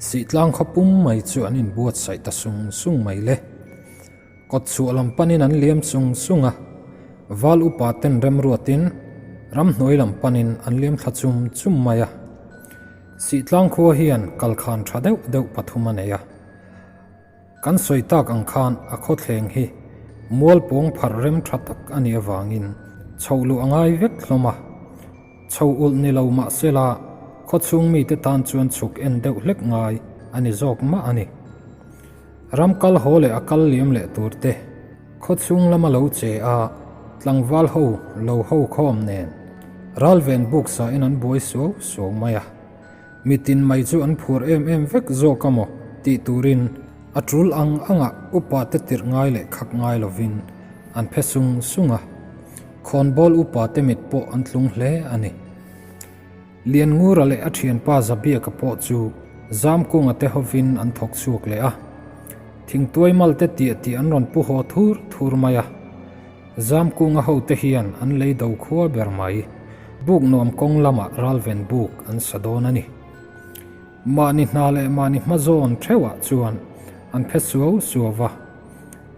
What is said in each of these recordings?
Sihtlang khaw pum mai chu an inbuatsaih ta sung sung mai le. Kawt chhuah lam panin an liam sung sung a, val upa ten remruatin ramhnuai lam panin an liam thla chum chum mai a. Sihtlang khua hian kalkhan tha deuh deuh pathum a nei a. Kan sawi tak ang khan a khawthleng hi mual pawng pharh rem tha tak a nih avangin chhoh luh a ngai vek hlawm a. Chho ulh ni lo mah sela khawchhung mite tan chuan chhuk en deuh hlek ngai a ni zawk mah a ni. Ram kal haw leh a kal liam leh tur te, khawchhung lama lo che a tlangval ho lo ho khawm nen ralven buk sain an buai suau suau mai a. Mitin mai chu an phur em em vek zawk a maw tih turin a tul ang angah upa te tirh ngai leh khak ngai lovin an phe sung sung a, khawnbawl upa te mit pawh an tlung hle a ni. Lianngura leh a thianpa Zabiaka pawh chu Zamkunga te hovin an thawk chhuak leh a, thingtuai mal te tiah tih an rawn pu haw thur thur mai a. Zamkunga hote hian an lei do khua ber mai. Buk nuam kawng lamah ralven buk an sa dawn a ni. Mahni hna leh mahni hma zawn theuhah chuan an phe suau suau va.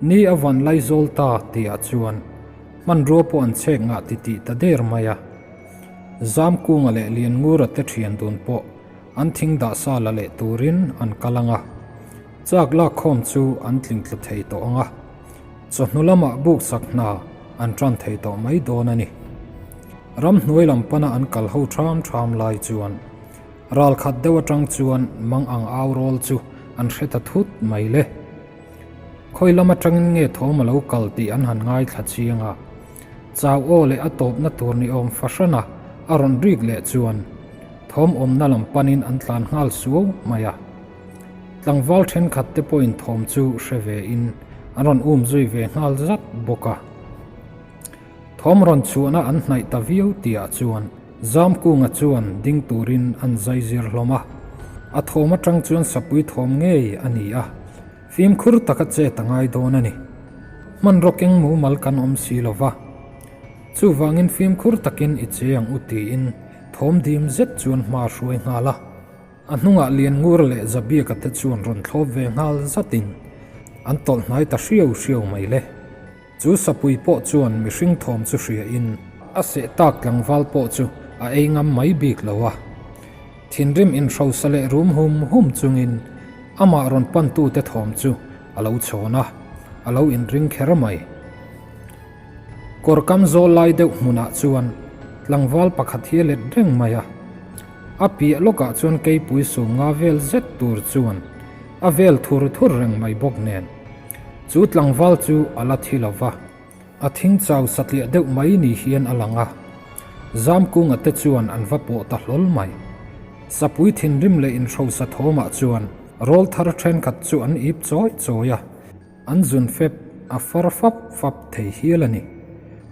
Ni a van laizawl ta tihah chuan hmanrua pawh an chhek ngah ti tih ta der mai a. Zamkunga leh Lianngura te thian dun pawh an thing dah sa la leh turin an kal ang a. Chak lak khawm chu an tling tla thei tawh ang a. Chawhnu lamah buk sak hna an tan thei tawh mai dawn a ni. Ramhnuai lam pana an kal ho tham tham lai chuan ral khat deuh atang chuan mang ang au rawl chu an hre ta thut mai le. Khawi lam atangin nge thawm a lo kal tih an han ngaithla chiang a. Chau aw leh a tawpna tur ni awm fahrana a rawn rik leh chuan thawm awmna lam panin an tlan nghal suau mai a. Tlangval thenkhat te pawhin thawm chu hre ve in an rawn um zui ve nghal zat bawk a. Thawm rawn chhuahna an hnaih ta viau tihah chuan Zamkunga chuan ding turin an zai zir hlawm a. A thawm atang chuan sapui thawm ngei a ni a, fimkhur taka chet a ngai dawn a ni. Hmanraw keng mumal kan awm si lo va, chuvangin fimkhur takin i che ang u tiin thawm dim zet chuan hma a hruai nghal a. A hnungah Lianngur leh Zabiaka te chuan rawn thlawp ve nghal zatin an tawlh hnai ta hriau hriau mai le. Chu sapui pawh chuan mihring thawm chu hriain a seh tak tlangval pawh chu a ei ngam mai bik lo a. Thinrim inhrosa leh rum hum hum chungin amah rawn pantute thawm chu a lo chhawn a, a lo inring kher mai. Kawr kam zawl lai deuh hmunah chuan tlangval pakhat hi a let reng mai a. A piah lawkah chuan keipui sum nga vel zet tur chuan a vel thur thur reng mai bawk nen. Chu tlangval chu a la thi lo va, a thing chau satliah deuh mai ni hian a lang a. Zamkunga te chuan an va pawh ta hlawl mai. Sapui thinrim leh inhrosa thawmah chuan rawl thar thenkhat chu an ip chawi chawi a. An zun fep a far fap fap thei hial a ni.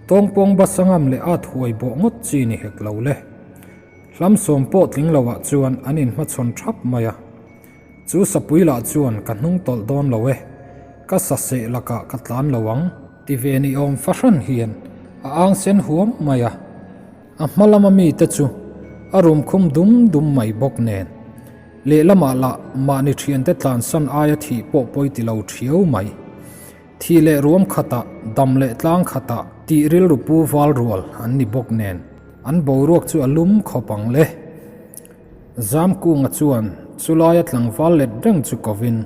Tawngpawng basa ngam leh at huai bawh ngawt chi ni hek lo le. Hlam sawm pawh tling lo ah chuan an inhmachhawn thap mai a. Chu sapui lah chuan ka hnung tawlh dawn lo e, ka sa seh lakah ka tlan lo ang. Ti ve ni awm fahran hian a ang sen huam mai a. A hma lama mite chu a rum khum dum dum mai bawk nen. Lehlamah lah mahni thiante tlansan aia thih pawh pawi ti lo thiau mai. Thih leh ruam khatah, dam leh tlang khatah tih rilru pu val rual an ni bawk nen an boruak chu a lum khawp ang le. Zamkunga chuan chulaia tlangval let reng chu kovin,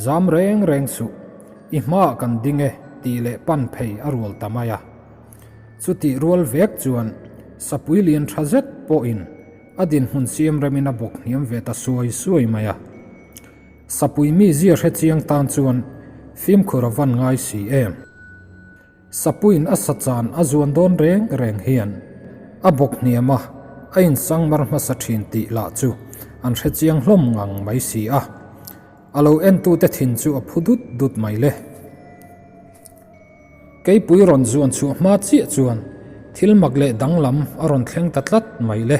Zam reng reng suh, i hmaah kan ding e tih leh pan phei a rual ta mai a. Chutih rual vek chuan sapui lian tha zet pawhin A dinhmun siam remin a bawk hniam ve ta suai suai mai a. Sapui mi zia hre chiang tan chuan fimkhur a van ngai si em. Sapuiin a sa chan a zuan dawn reng reng hian a bawk hniam a, a insang mar hmasa thin tih lah chu an hre chiang hlawm ngang mai si a. A lo entute thin chu a phu dut dut mai le. Keipui rawn zuan chhuah hma chiah chuan thil mak leh danglam a rawn thleng ta tlat mai le.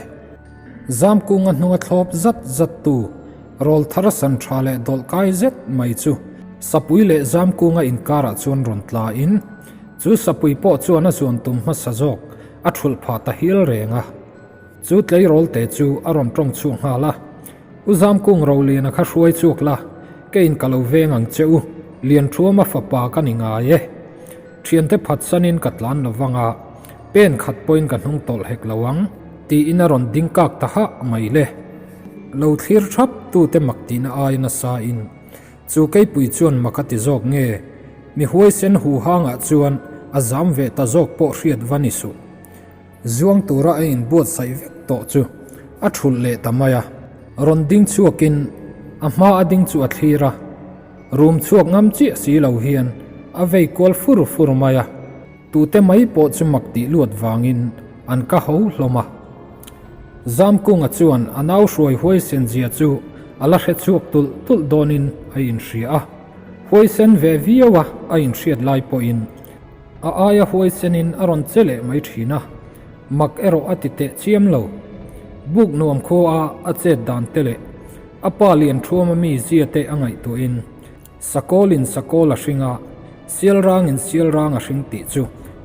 Zamkunga hnunga thlawp zat zat tu rawl thar san tha leh dawlh kai zet mai chu Sapui leh Zamkunga inkarah chuan rawn tla in chu Sapui pawh chuan a zuan tum hmasa zawk a thulh phah ta hial reng a. Chu tleirawl te chu a rawn tawng chhuak nghal a. U Zamkung Roliana kha hruai chhuak la, keiin ka lo veng ang che u, Lianthuama fapa ka ni ngai e. Thiante phatsanin ka tlan lo vang a, pen khat pawhin ka hnung tawlh hek lo ang, tiin a rawn ding kak ta hah mai le. Lo thlir thap tute mak tihna ai nasa in chu keipui chuan mak a ti zawk nge, mi huaisen huhangah chuan a zam ve ta zawk pawh hriat va ni suh. Zuang tura a inbuatsaih vek tawh chu a thulh leh ta mai a, rawn ding chhuakin a hma a ding chu a thlir a, rum chhuak ngam chiah si lo hian a vei kual fur fur mai a, tute mai pawh chu mak tih luat vangin an ka ho hlawm a. Zamkunga chuan a nau hruai huaisen zia chu a la hre chhuak tulh tulh dawnin a inhria a, huaisen ve viau a a inhriat lai pawhin, A aia huaisenin a rawn che leh mai thin a, mak erawh a ti teh chiam lo. Buk nuam khua a chet dan te leh a pa lian thuama mi zia te a ngaihtuahin Sakawlin Sakawl a hring a, Sialrangin Sialrang a hring tih chu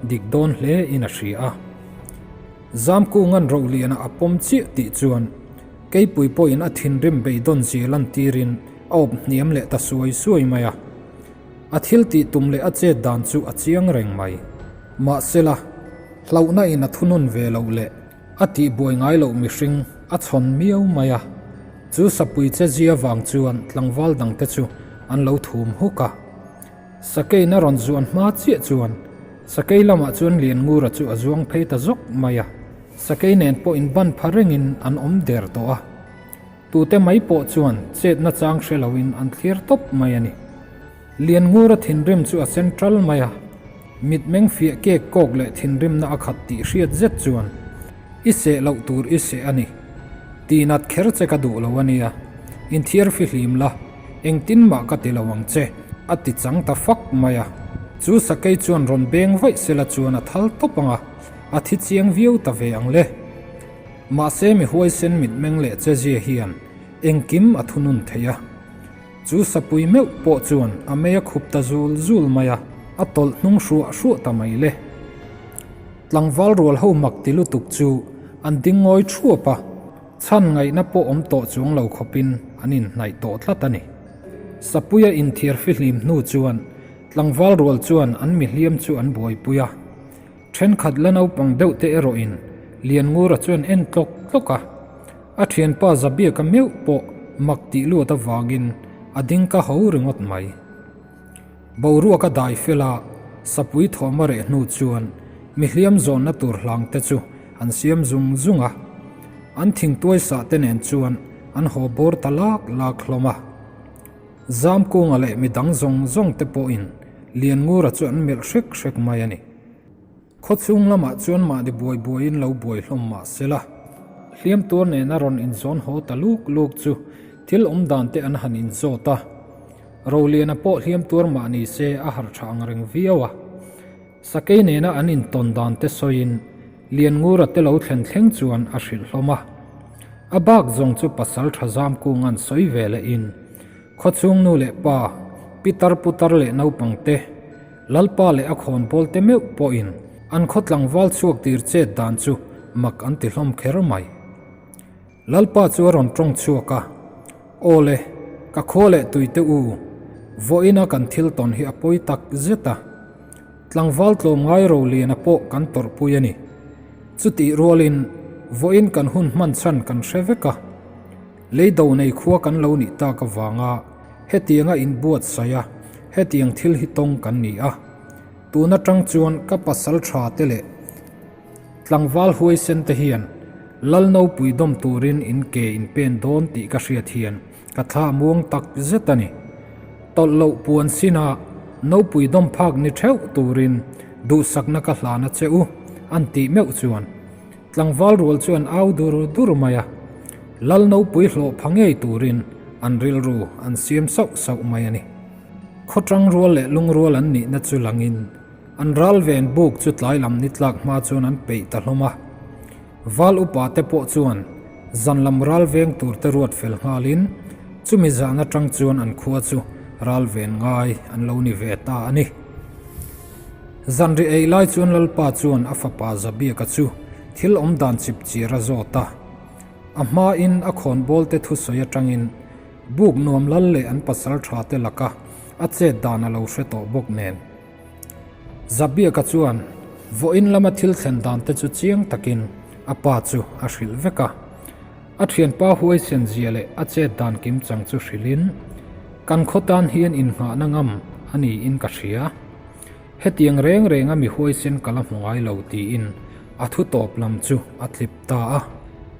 dik dawn hle in a hria a. Zamkunga'n Rohliana a pawm chiah tih chuan Keipui pawhin a thinrim beidawn zia lantirin a awp hniam leh ta suai suai mai a. A thil tih tum leh a chet dan chu a chiang reng mai. Mahsela, hlauhna in a thunun ve loh leh a tihbuai ngai loh mihring a chhawn miau mai a. Chu sapui che zia vang chuan tlangval dangte chu an lo thum huk a. Sakeiin a rawn zuan hma chiah chuan sakei lamah chuan Lianngura chu a zuang phei ta zawk mai a. Sakei nen pawh inban pha rengin an awm der tawh a. Tute mai pawh chuan chetna chang hre loin an thlir tawp mai a ni. Lianngura thinrim chu a central mai a, mitmeng fiah kek kawk leh thinrimna a khat tih hriat zet chuan, I seh loh tur i seh a ni. Tihnat kher che ka duh lo a nia, inthiar fihlim la, engtin mah ka ti lo ang che, a ti chang ta fak mai a. Chu sakei chuan rawn beng vaih sela chuan a thal tawp ang a, a thi chiang viau ta ve ang le. Mahse mi huaisen mitmeng leh chezia hian engkim a thunun thei a. Chu sapui meuh pawh chuan a mei a khup ta zul zul mai a, a tawlh hnung hruah hruah ta mai le. Tlangval rual ho mak ti lutuk chu an ding ngawi thuap a, chhan ngaihna pawh awm tawh chuang lo khawpin an inhnaih tawh tlat a ni. Sapuia inthiar fihlim hnu chuan tlangval rual chuan an mihliam chu an buaipui a. Thenkhat la naupang deuh te erawhin Lianngura chuan en tlawk tlawk a, a thianpa Zabiaka meuh pawh mak tih luat avangin a ding ka ho ringawt mai. Boruak a dai fel a, sapui thawm a reh hnu chuan mi hliam zawnna tur hlang te chu an siam zung zung a, an thingtuai sah te nen chuan an haw bawr ta lak lak hlawm a. Zamkunga leh midang zawng zawng te pawhin Lianngura chu an melh hrek hrek mai a ni. Khawchhung lamah chuan mahni buai buaiin lo buai hlawm mah se la, hliam tuar nena rawn inzawn haw ta luk luk chu thil awm dan te an han inzawt a. Roliana pawh hliam tuar mah ni se a harh tha ang reng viau a. Sakei nena an intawn dan te sawiin Lianngura te lo thlen thleng chuan a hrilh hlawm a. A bak zawng chu pasal tha Zamkung an sawi ve lehin Khawchhung nu leh pa, pitar putar leh naupang te, Lalpa leh a khawnbawl te meuh pawhin an khaw tlangval chhuak tir chet dan chu mak an ti hlawm kher mai. Lalpa chu a rawn tawng chhuak a, Aw le, ka khua leh tui te u, vawiina kan thil tawn hi a pawi tak zet a. Tlangval tlawmngai Roliana pawh kan tawrhpui a ni. Chutih rualin vawiin kan hun hman chhan kan hre vek a. Lei do nei khua kan lo nih tak avanga hetianga inbuatsaih a, hetiang thil hi tawng kan ni a. Tun atang chuan ka pasal tha te leh tlangval huaisen te hian Lal nopui dawm turin in ke in pen dawn tih ka hriat hian ka thla muang tak zet a ni. Tawlh loh puan sina nopui dawm phak ni theuh turin duhsakna ka hlan a che u, an tih meuh chuan. Tlangval rual chu an au dur dur mai a, Lal nopui hlawh pha ngei turin an rilru an siam sauh sauh mai a ni. Khawchang rual leh lungrual an nihna chu langin an ral ven buk chu tlai lam ni tlak hma chuan an peih ta hlawm a. Val upa te pawh chuan zan lam ral veng tur te ruat fel nghalin chumi zan atang chuan an khua chu ral ven ngai an lo ni ve ta a ni. Zanri ei lai chuan Lalpa chuan a fapa Zabiaka chu thil awm dan chip chir a zawt a. A hmain a khawnbawlte thusawi atangin buk nuam lal leh an pasal thate laka a chet dan a lo hre tawh bawk nen. Zabiaka chuan vawiin lama thil thlen dante chu chiang takin a pa chu a hrilh vek a. A thianpa huaisen zia leh a chet dan kim chang chu hrilhin, Kan khaw tan hian innghahna ngam a niin ka hria. Hetiang reng renga mi huaisen ka la hmu ngai lo tiin a thu tawp lam chu a tlip ta a.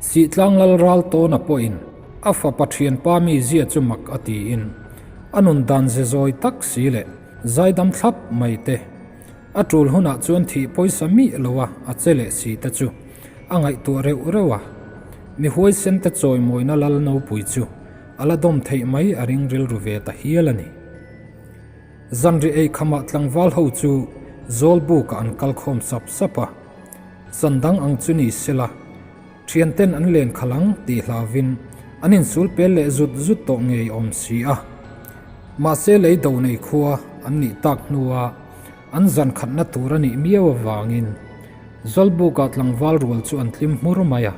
Sihtlang lal ral tawna pawhin a fapa thianpa mi zia chu mak a tiin a nun dan ze zawi tak si leh zaidam thlap mai te a tul hunah chuan thih pawisa mih loa a che leh si te chu a ngaihtuah reuh reuh a. Mi huaisen te chawimawina lal nopui chu a la dawm theih mai a ring rilru ve ta hial a ni. Zanri ei khamah tlangval ho chu Zawlbukah an kal khawm sap sap a, zan dang ang chu ni sela, thianten an len khalh ang tih hlauvin an insul pel leh zut zut tawh ngei awm si a. Mahse lei do nei khua an nih tak hnua an zan khatna tur a nih miau avangin Zawlbukah tlangval rual chu an tlim hmur mai a.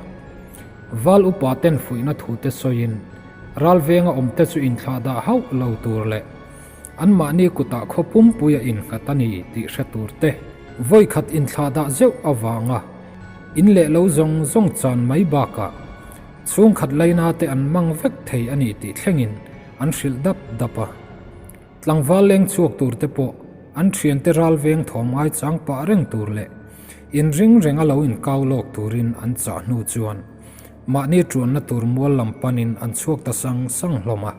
Val upa ten fuihna thute sawiin ralvenga awmte chu inthlah dah hauh lo tur leh Anmahni kutah khaw pumpui a innghat a ni tih hre tur te, vawikhat inthlah dah zeuh avanga in leh lo zawng zawng chan mai bakah chhungkhat laina te an mang vek thei a ni tih thlengin an hrilh dap dap a. Tlangval leng chhuak tur te pawh an thiante ral veng thawm ngai chang pah reng tur leh inring renga lo inkau lawk turin an chah hnu chuan mahni tuanna tur mual lam panin an chhuak ta sang sang hlawm a.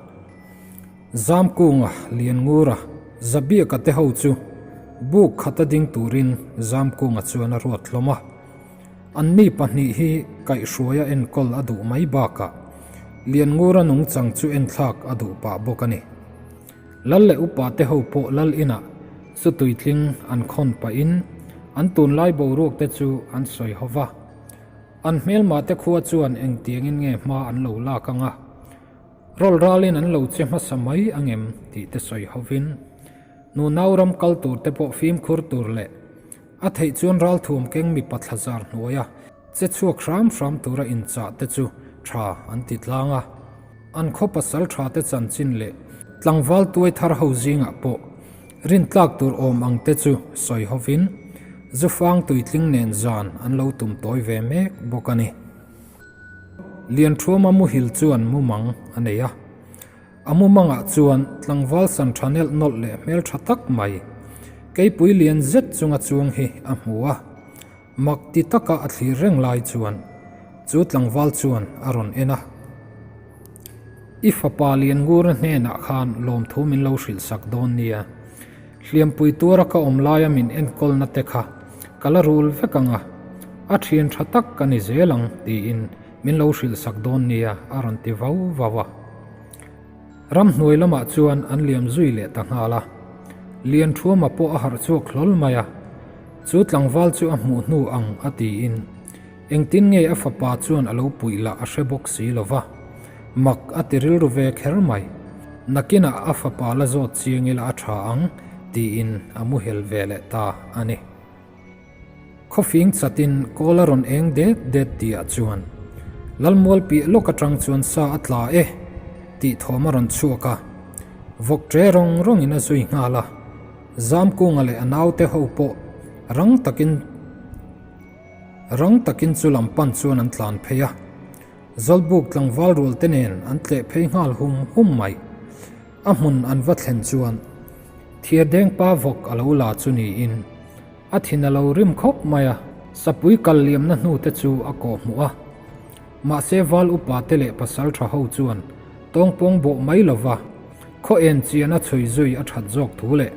Zamkunga, Lianngura, Zabiaka te ho chu buk khata ding turin Zamkunga chuan a ruat hlawm a. Anni pahnih hi kaihhruaia enkawl a duh mai bakah Lianngura nungchang chu enthlak a duh pah bawk a ni. Lal leh upa te ho pawh lal inah chu tuitling an khawn pahin an tunlai boruak te chu an sawi ho va. An hmelma te khua chuan engtiangin nge hma an lo lak anga? Rawl ralin an lo che hmasa mai ang em tih te sawi hovin, nunau ram kal tur te pawh fimkhur tur leh a theih chuan ralthuam keng mipa thla zar hnuaia che chhuak hram hram tura inchah te chu tha an ti tlang a. An khaw pasal tha te chanchin leh tlangval tuai thar ho zingah pawh rintlak tur awm ang te chu sawi hovin, zufang tuitling nen zan an lo tum tawi ve mek bawk a ni. Lianthuama muhil chuan mumang a nei a. A mumangah chuan tlangval san tha nelh nawlh leh hmeltha tak mai, keipui lian zet chunga chuang hi a hmu a. Mak ti taka a thlir reng lai chuan chu tlangval chuan a rawn en a. I fapa Lianngura hnenah khan lawmthu min lo hrilh sak dawn nia. Hliampui tuara ka awm laia min enkawlna te kha ka la rul vek ang a, a thian tha tak ka ni zel ang tiin min lo hrilh sak dawn nia a rawn ti vau vau a. Ramhnuai lamah chuan an liam zui leh ta nghal a, Lianthuama pawh a harh chhuak hlawl mai a, chu tlangval chu a hmuh hnu ang a tiin Engtin nge a fapa chuan a lo puih lah a hre bawk si lo va, mak a ti rilru ve kher mai. Nakinah a fapa la zawt chiang ila a tha ang, tiin a muhel ve leh ta a ni. Khawfing chatin kawl a rawn eng det det tihah chuan Lalmual piah lawk atang chuan sa a tla e tih thawm a rawn chhuak a, vawk tre rawng rawngin a zui nghal a, Zamkunga leh a naute ho pawh rang takin Rang takin chu lam pan chuan an tlan phei a, Zawlbuk tlangval rual te nen an tleh phei nghal hum hum mai. A hmun an va thlen chuan Thirdeng pa vawk a lo la chu niin a thin a lo rim khawp mai a, sapui kal liamna hnu te chu a kawh hmuh a. Mahse val upa te leh pasal tha ho chuan tawngpawng bawh mai lova khaw en chian a chhui zui a that zawk thu leh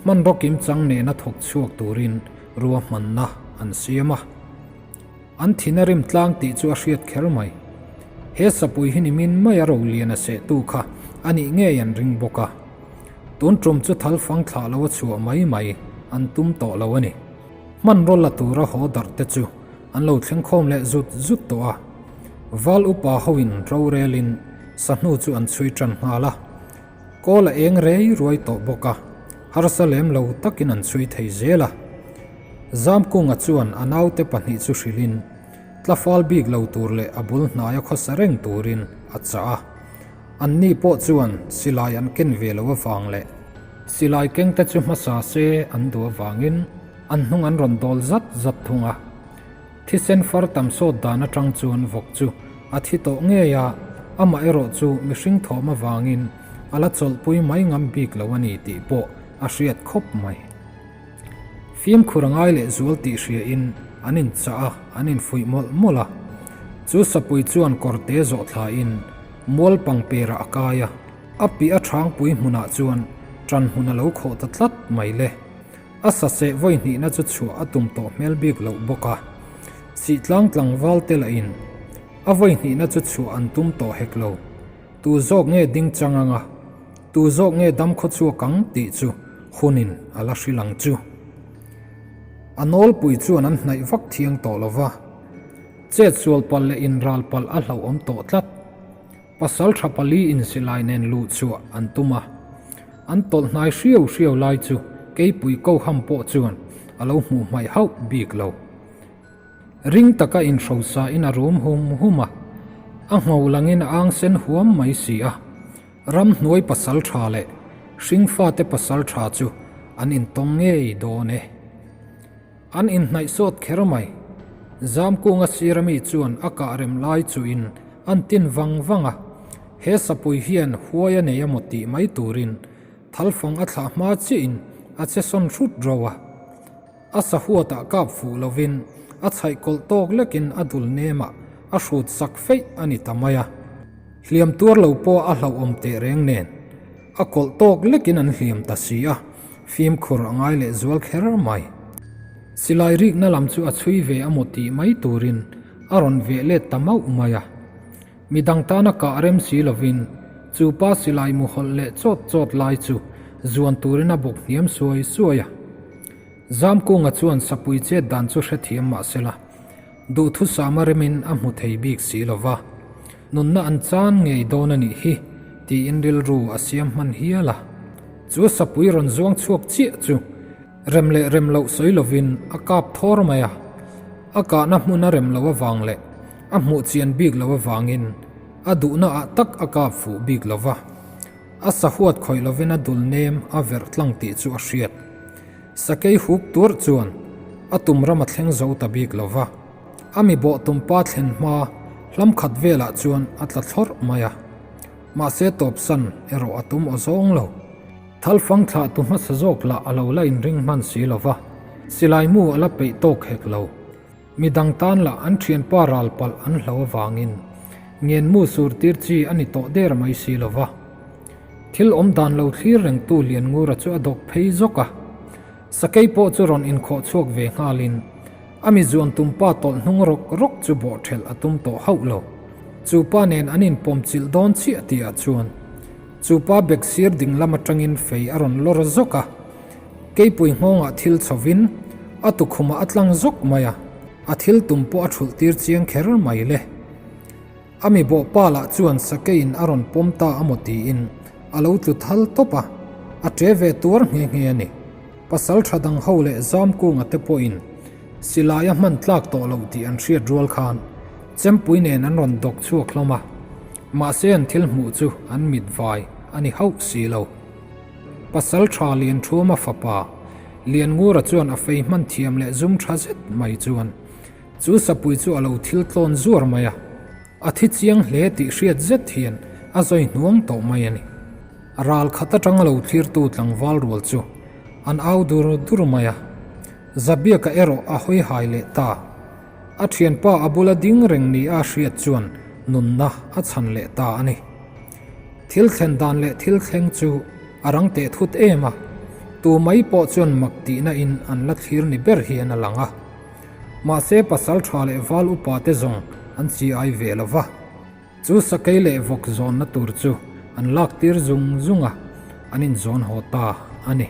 hmanraw kimchang nena thawk chhuak turin ruahmanna an siam a. An thin a rim tlang tih chu a hriat kher mai. He sapui hi nimin mai a rolian a sehtu kha a nih ngei an ring bawk a. Tun tum chu thal fang thlah lo a chhuah mai mai an tum tawh lo a ni. Hmanraw la tura haw darh te chu an lo thleng khawm leh zut zut tawh a. Val upa hoin rorelin sahnu chu an chhui tan nghal a. Kawl a eng rei ruai tawh bawk a, harsa lem lo takin an chhui thei zel a. Zamkunga chuan a naute pahnih chu hrilhin. Tlafal bik lo tur leh a bul hnaia khawsa reng turin a chah a. Anni pawh chuan silai an ken ve lo avang leh silai kengte chu hmasa se an duh avangin an hnung an rawn dawl zat zat thung a. Thisen far tam sawt dan atang chuan vawk chu a thi tawh ngei a, amah erawh chu mihring thawm avangin a la chawlhpui mai ngam bik lo a ni tih pawh a hriat khawp mai. Fimkhur a ngai leh zual tih hriain an inchah a, an infuih mawlh mawlh a. Chu sapui chuan kawrte zawh thlain mual pangperah a kai a, a piah a thangpui hmunah chuan ṭan hmun a lo khawh ta tlat mai le. A saseh vawi hnihna chu chhuah a tum tawh hmel bik loh bawk a. Sihtlang tlangval te lahin a vawi hnihna chu chhuah an tum tawh hek lo. Tu zawk nge ding chang anga, tu zawk nge dam khaw chhuak ang tih chu hunin a la hrilh ang chu. A nawlpui chuan an hnaih vak thiang tawh lo va, chet sual palh leh inral palh a hlauhawm tawh tlat. Pasal tha pali in silai nen luh chhuah an tum a, an tawlh hnai hriau hriau lai chu keipui koham pawh chuan a lo hmuh hmaih hauh bik lo. Ring taka inhrosa in a rum hum hum a, a ngho langin a ang sen huam mai si a. Ramhnuai pasal tha leh hringfate pasal tha chu an intawng ngei dawn e. An inhnaih sawt kher mai. Zamkunga sira mi chuan a kah rem lai chuin an tin vang vang a, he sapui hian huai a nei emaw tih mai turin thalfang a thlah hma chiahin a che sawn hrut ro a. A sahuatah kap fuh lovin a chhaih kawlh tawk lekin a dul nemah a hrut sak feih a ni ta mai a. Hliam tuar lo pawh a hlauhawm teh reng nen a kawlh tawk lekin an hliam ta si a, fimkhur a ngai leh zual kher mai. Silai rikna lam chu a chhui ve a maw tih mai turin a rawn veh let ta mauh mai a. Mi dang tana kah rem si lovin chu pa silai mu hawlh leh chawt chawt lai chu zuan turin a bawk hniam suai suai a. Zamkunga chuan sapui chet dan chu hrethiam mah sela, duhthusama remin a hmu thei bik si lo va, nunna an chan ngei dawn a nih hi tiin rilru a siam hman hial a. Chu sapui rawn zuang chhuak chiah chu rem leh rem loh sawi lovin a kap thawr mai a, a kahna hmun a rem loh avang leh A hmuh chian bik lo avangin a duhna ah tak a kap fuh bik lo va, a sahuat khawih lovin a dul nem a verh tlang tih chu a hriat. Sakei huk tuarh chuan a tum ram a thleng zo ta bik lo va, a mi bawh tum pa thlen hma hlam khat velah chuan a tla thlawrh mai a, mahse tawpsan erawh a tum aw zawng lo. Thalfang thlah tu hmasa zawk lah a lo la inring hman si lo va, silai mu a la peih tawk hek lo. Mi dang tan lah an thianpa ral palh an hlo avangin ngenmu sur tir chi a ni tawh der mai si lo va. Thil awm dan lo thlir rengtu Lianngura chu a dawk phei zawk a. Sakei pawh chu rawn inkhawh chhuak ve nghalin a mi zuan tumpa tawlh hnung rawk rawk chu bawh thelh a tum tawh hauh lo. Chu pa nen an inpawm chilh dawn chiah tihah chuan chu pa bek sir ding lam atangin fei a rawn lawr zawk a. Keipui nghawngah thil chhovin a tukhumah a tlang zawk mai a, a thil tum pawh a thulh tir chiang kher mai le. A mi bawh pa lah chuan sakeiin a rawn pawm ta a maw tiin a lo tlu thal tawp a, a ṭe ve tuar nghe nghe a ni. Pasal ṭha dang ho leh Zamkunga te pawhin silai a hman tlak tawh loh tih an hriat rual khan chempui nen an rawn dawk chhuak hlawm a, mahse an thil hmuh chu an mit vai a ni hauh si lo. Pasal tha Lianthuma fapa Lianngura chuan a fei hman thiam leh zum tha zet mai chuan chu sapui chu a lo thil tlawn zuar mai a, a thi chiang hle tih hriat zet hian a zawi hnuang tawh mai a ni. Ral khat atanga lo thlirtu tlangval rual chu an au dur dur mai a, Zabiaka erawh a hawi hai leh ta. A thianpa a bula ding reng ni a hriat chuan nunna a chhan leh ta a ni. Thil thlen dan leh thil thleng chu a rang teh thut em a, tu mai pawh chuan mak tihna in an la thlir ni ber hian a lang a. Mahse pasal tha leh val upa te zawng an chi ai ve lo va. Chu sakei leh vawk zawnna tur chu an lak tir zung zung a, an inzawn haw ta a ni.